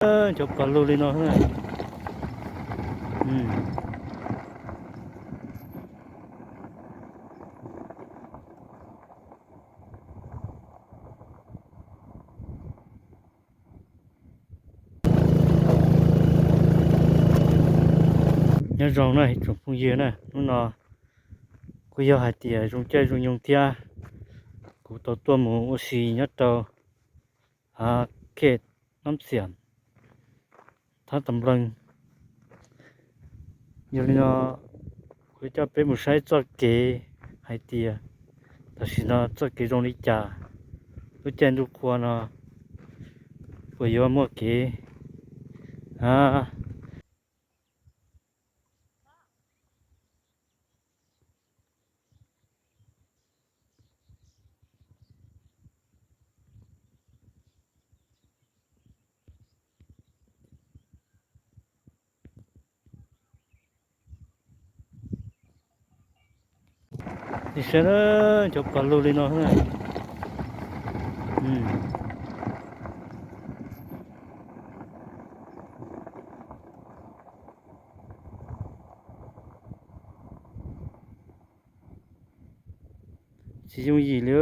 Cov pas lug li no. Nyob zoo na ib tsoom phooj ywg na, hnub no kuj yog hais tias zoo caij zoo nyoog thiab, kuv tau tuaj mus ua si nyob rau Khej Nab Xiam, thab Tam Npleeg. Yog li no kuv coj peb mus saib txoj kev hais tias tam sim no txoj kev zoo li cas, lub caij ntuj qhua no puas yuav muaj kev Nim saib na, cov pas lug li no. Tsis yooj yim li.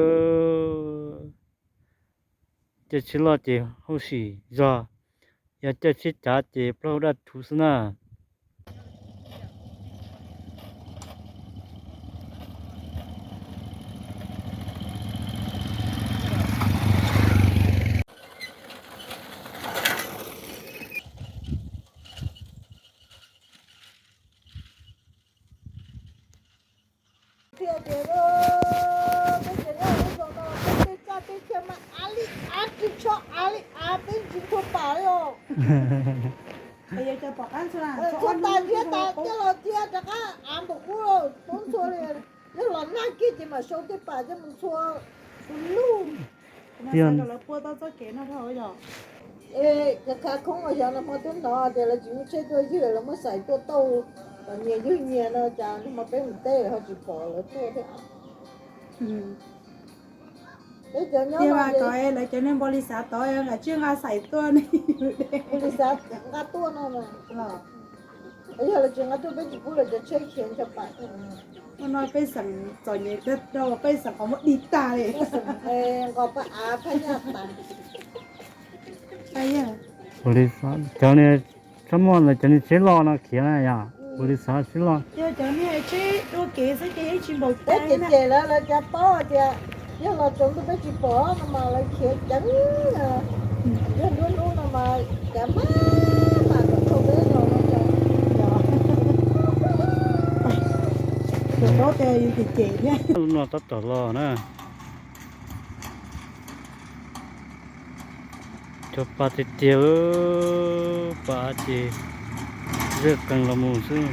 Caij tsheb loj ces hauj sim zog, yog caij tsheb cav ces plaub hau daj rhuv xwb na. Tias tias peb ces nyob lub zos no peb tej txaj tej chaw mas av li av, ris tsho av li av, peb tsis tshua pam li os. Txhua tas thiab tas coj los cia rov qab av npaum ub los txhua li. Yog los nag kiag ces mam sau tej pam coj mus txhua tus lug. Tiag. Lawv pua tau txoj kev no dhau yog. Es khav khoob xyov nag hmo twb hnov tias lawv tsis muaj tsheb tuaj ywg, lawv muab xaim tuaj tauj kom nyias ywg nyias no cas nag hmo peb mus teb ho tsis pom lawv tuaj thiab. Peb cov nyob, tiag mas kom lawv cov niag npau li xav tod nqa tsiaj nqa xaim tuaj ne. Npau li xav nqa tuaj no. Yog lawv tsis nqa tuaj peb tsis pub lawv cov tsheb khiav ncho pam. Hnub no pej xeem txom nyem rau pej xeem qhov muag dig tag li. Nqos paj av phab nyaj tas. Ua li xav cov niag tsheb muaj los cov niag tsheb loj no khiav na yom, ua li xav tsheb loj. Yog cov niag tsheb dua kev xwb ces yeej tsis npaum cas na. Ces lawv lawv cav paub tias yog los tsaus ntuj peb tsis pom no mas lawv khiav ceev. Yog nruab hnub no mas cav maj mam kom tau peb los no ces. Tus paub tias yus cem cem thiab. Hnub no tab tom los na. Cov pas tiag tiag, pas ces zaj qees los mus xwb.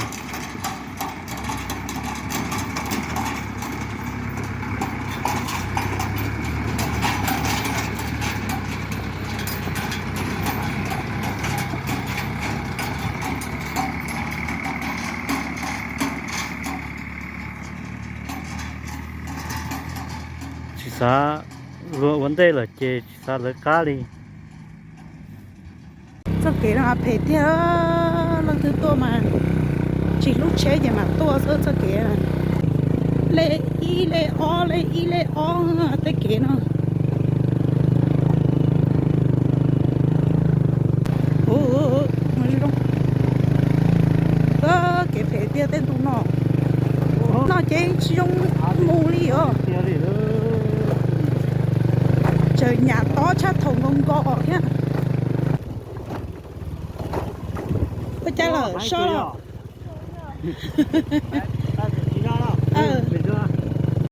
Tsis xav luag ua ntej lawm ces tsis xav lawv qab li. Txoj kev no phem tiag, leej twg tuaj mas tsis hlub tsheb ces mam tuaj xwb txoj kev. Lej ib lej ob lej ib lej ob tej kev no. Kev phem tiag tej ntu no. No ces tsis zoo mus li os. Tseem nyam tob tshaj thaum nkaus nkaus thiab. Ua cas lawm so los?